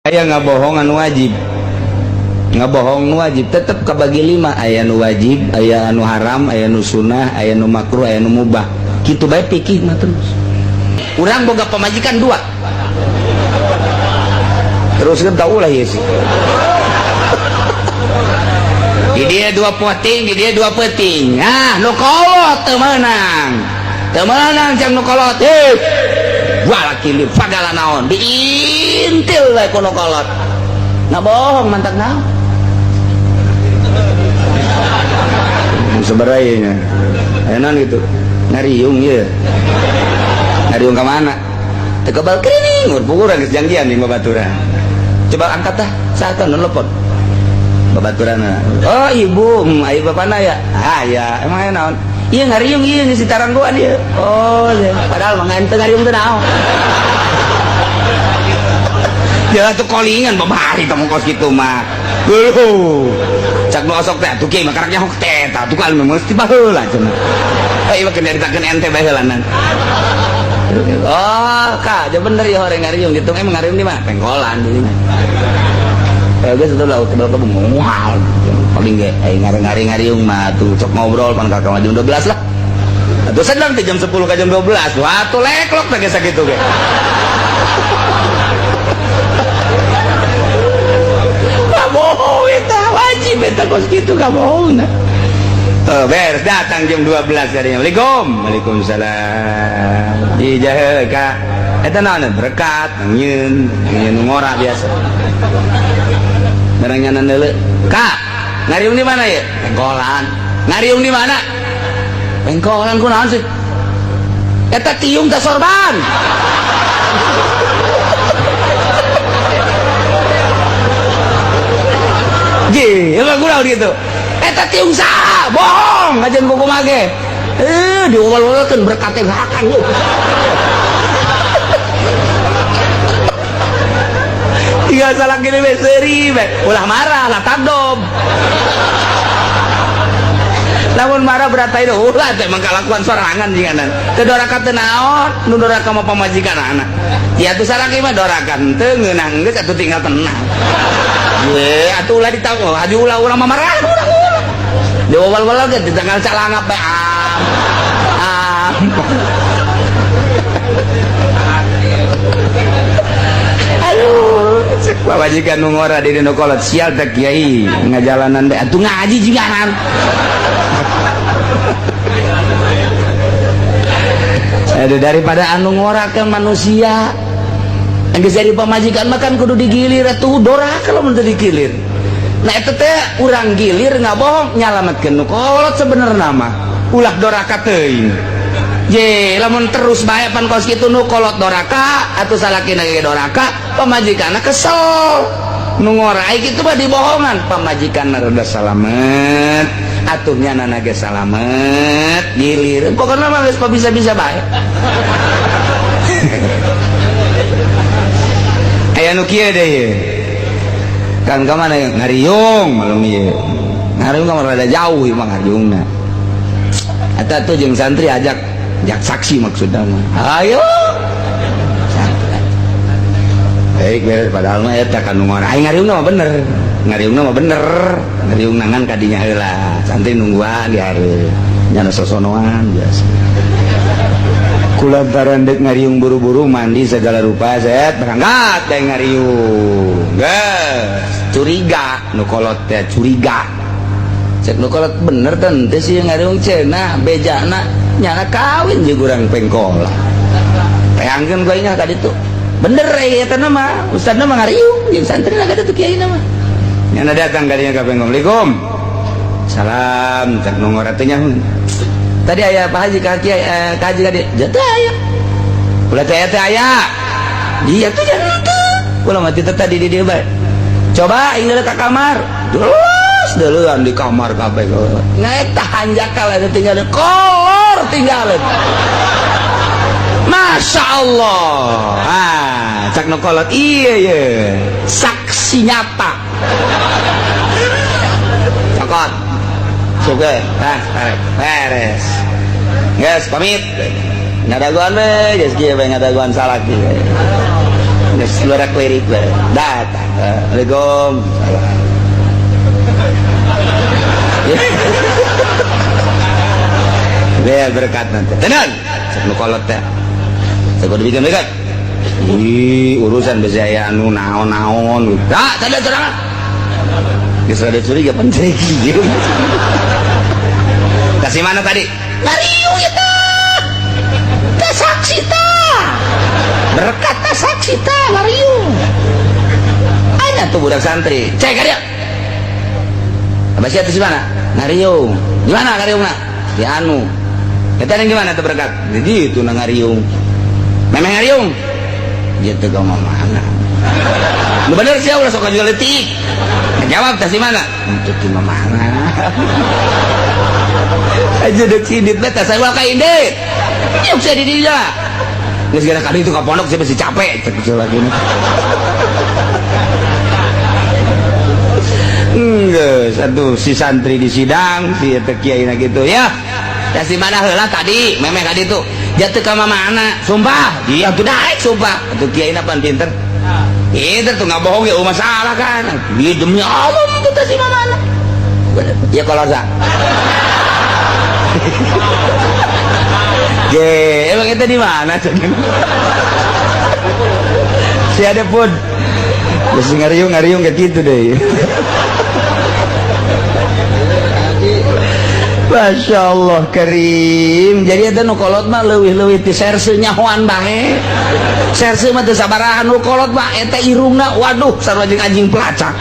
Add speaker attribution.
Speaker 1: Aya ngabohongan wajib, ngabohong wajib tetep kabagi lima. Aya nu wajib, aya anu haram, aya nu sunnah, aya nu makruh, aya nu mubah. Kitu bae pikir mah. Terus urang boga pamajikan dua, terus kan tahu lah ya sih. Di dia dua poting, di dia dua peting. Nah, nu kolot teu meunang, teu meunang. Cang nu kolot, eh walaki li pagala naon, diintil lah ku nu kolot. Nah, bohong mantak naon sebenarnya? Aya naon gitu, ngariung ye, ngariung ka mana? Teu kebal kerining urang geus janjian jeung babaturan. Coba angkat dah, saha nu telepon? Babaturan. Oh, ibu. Ayo bapana ya. Ah ya, emang aya naon? Iya, ngariung, iya si taranggoan ieu. Oh iya. Padahal mah teu ngariung teu naon. Ya tuh kolingan babari teh kos kitu mah. Heuh. Cak nu osok teh atuh kieu mah karaknya hok teh tah tuh kan mesti baheula cenah. Eh, ieu mah nyaritakeun ente bae heulanan. Oh, kak, ja bener ya horeng ngariung gitu. Emang ngariung di mana? Pengkolan di mana? Eh, geus itu lah tebal ke mual. Paling ge eh ngari-ngari ngariung mah tuh cok ngobrol pan kakak mah jam 12 lah. Atuh sedang teh jam 10 ke jam 12. Wah, tuh leklok teh geus sakitu ge. Kabohong eta wajib eta kos kitu kabohongna. Oh, beres datang jam 12 kadinya. Assalamualaikum. Waalaikumsalam. Dijahe ka. Eta naon berkat nyieun, nyieun ngora biasa. Barang nyanan deuleu. Kak, ngariung di mana ya? Pengkolan. Ngariung di mana? Pengkolan kunaon sih? Eta tiung teh sorban. Ji, emang kurang gitu. Eta tiung saha? Bohong, ngajen kuku mage. Eh, diuwal-uwalkeun berkat teh hakan lu. Tiga salah gini we seuri we. Ulah marah, lah tadob. Lamun marah berarti itu ulah teh mah kalakuan sorangan jinganan. Teu doraka teu naon, nu doraka mah pamajikan anak. Ya atuh salaki mah doraka henteu ngeunah geus atuh tinggal tenang. Ye, atuh ulah ditahu, haji ulah ulah mah marah urang ulah. Diwawal-wal ge di tanggal calangap bae am. Am. Aduh, cek pamajikan nu ngora di dina kolot sial teh kiai ngajalanan bae atuh ngaji jiganan. Aduh, daripada anu ngora ke manusia. Geus jadi pamajikan mah kan kudu digilir atuh doraka lamun teu digilir. Nah eta teh urang gilir ngabohong nyalametkeun nu kolot sebenarna mah. Ulah doraka teuing. Je, lamun terus bae pan kos kitu nu kolot doraka atuh salakina ge doraka, pamajikanna kesel. Nu ngora kitu mah dibohongan, pamajikanna rada salamet, atuh nyanana ge salamet, gilir. Pokona mah geus bisa-bisa bae. Aya nu kieu deui ye. Kan ka mana ngariung malum ieu. Ngariung ka rada jauh ieu mah ngariungna. Eta tuh jeung santri ajak ajak saksi maksudna mah. Ayo. Santri. Baik beres padahal mah eta kan nu ngora. Aing ngariungna mah bener. Ngariungna mah bener. Ngariung nangan kadinya heula. Santri nungguan di hareup. Nyana sosonoan biasa. Kulantaran dek ngariung buru-buru mandi segala rupa set berangkat deh ngariung. Geus curiga nu kolot teh curiga. Cek nu kolot bener teh sih ngariung cenah bejana nyana kawin jeung urang pengkolan. Tayangkeun gua ingat ka ditu. Bener eh eta mah ustadna mah ngariung jeung santrina ka ditu kiaina mah. Nyana datang ka dinya ka pengkolan. Assalamualaikum. Salam cek nu ngora teh nyaho. Tadi aya Pak Haji ka kiai ka haji ka dieu. Jatuh aya. Ulah teh teh aya. Dia tuh jangan teu. Ulah mati teh tadi di dieu bae. Coba aing deuleu ka kamar. Terus deuleuan di kamar kabeh. Ngaeta hanjakal eta tinggal kolor tinggalin. Masya Allah. Ah, cak nu kolot iya ye. Saksi nyata. Cokot. Suge, nah, beres. Guys, pamit. Ngadaguan we, geus kieu we ngadaguan salaki. Geus luar klirik we. Datang. Assalamualaikum. Dia berkat nanti. Tenan. Cek nu kolot teh. Cek kudu bikin berkat. Ih, urusan besi aya anu naon-naon. Tak, tadi sorangan. Geus rada curiga pan kieu. Kasih mana tadi? Ngariung ya tah. Tah saksi tah. Berkat tah saksi tah ngariung. Aya tuh budak santri. Cek ka dia. Abah sia di mana? Ngariung. Di mana ngariungna? Di anu. Eta yang gimana tuh berkat? Di ditu na ngariung. Memang ngariung. Gitu ke mana? Lu bener sih ulah sok juga letik. Nah, jawab tah si mana? Untuk di mana? Aja dek sidit beta saya ka indit. Yuk saya di dinya. Geus gara kali itu ka pondok saya masih capek cek lagi ini. Enggak, satu si santri di sidang, si eta kiai na gitu ya. Ya si mana heula tadi, memeh ka ditu. Jatuh ka mana? Sumpah, dia tuh daek sumpah. Atuh kiai na pan pinter. Pinter tuh nggak bohong ya masalah kan. Dia demi Allah itu teh si mana? Ya kalau za. Ge, emang itu di mana? Si ada pun. Terus ngariung-ngariung kayak gitu deh. Masya Allah karim. Jadi ada nu kolot mah leuwih-leuwih ti serse nyahoan bae. Serse mah teu sabarahan, nu kolot mah eta irungna waduh sarua jeung anjing pelacak.